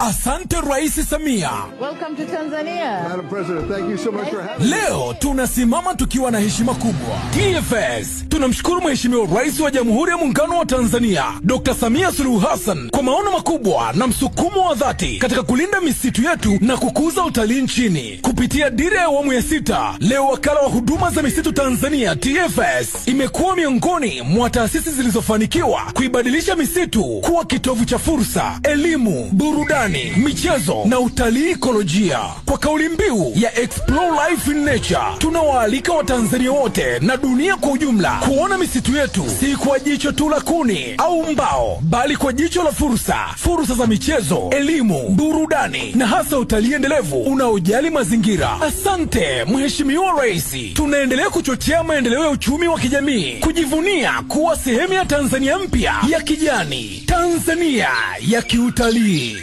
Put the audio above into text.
Asante Rais Samia. Welcome to Tanzania. Madam President, thank you so much for having me. Leo tunasimama tukiwa na heshima kubwa. TFS tunamshukuru Mheshimiwa Rais wa Jamhuri ya Muungano wa Tanzania, Dr. Samia Suluhu Hassan, kwa maono makubwa na msukumo wa dhati katika kulinda misitu yetu na kukuza utalii nchini kupitia dira ya awamu ya sita. Leo Wakala wa Huduma za Misitu Tanzania, TFS, imekuwa miongoni mwa taasisi zilizofanikiwa kuibadilisha misitu kuwa kitovu cha fursa, elimu, burudani, michezo na utalii ikolojia. Kwa kauli mbiu ya Explore Life in Nature, tunawaalika Watanzania wote na dunia kwa ujumla kuona misitu yetu si kwa jicho tu la kuni au mbao, bali kwa jicho la fursa, fursa za michezo, elimu, burudani na hasa utalii endelevu unaojali mazingira. Asante Mheshimiwa Rais, tunaendelea kuchochea maendeleo ya uchumi wa kijamii, kujivunia kuwa sehemu ya Tanzania mpya ya kijani, Tanzania ya kiutalii.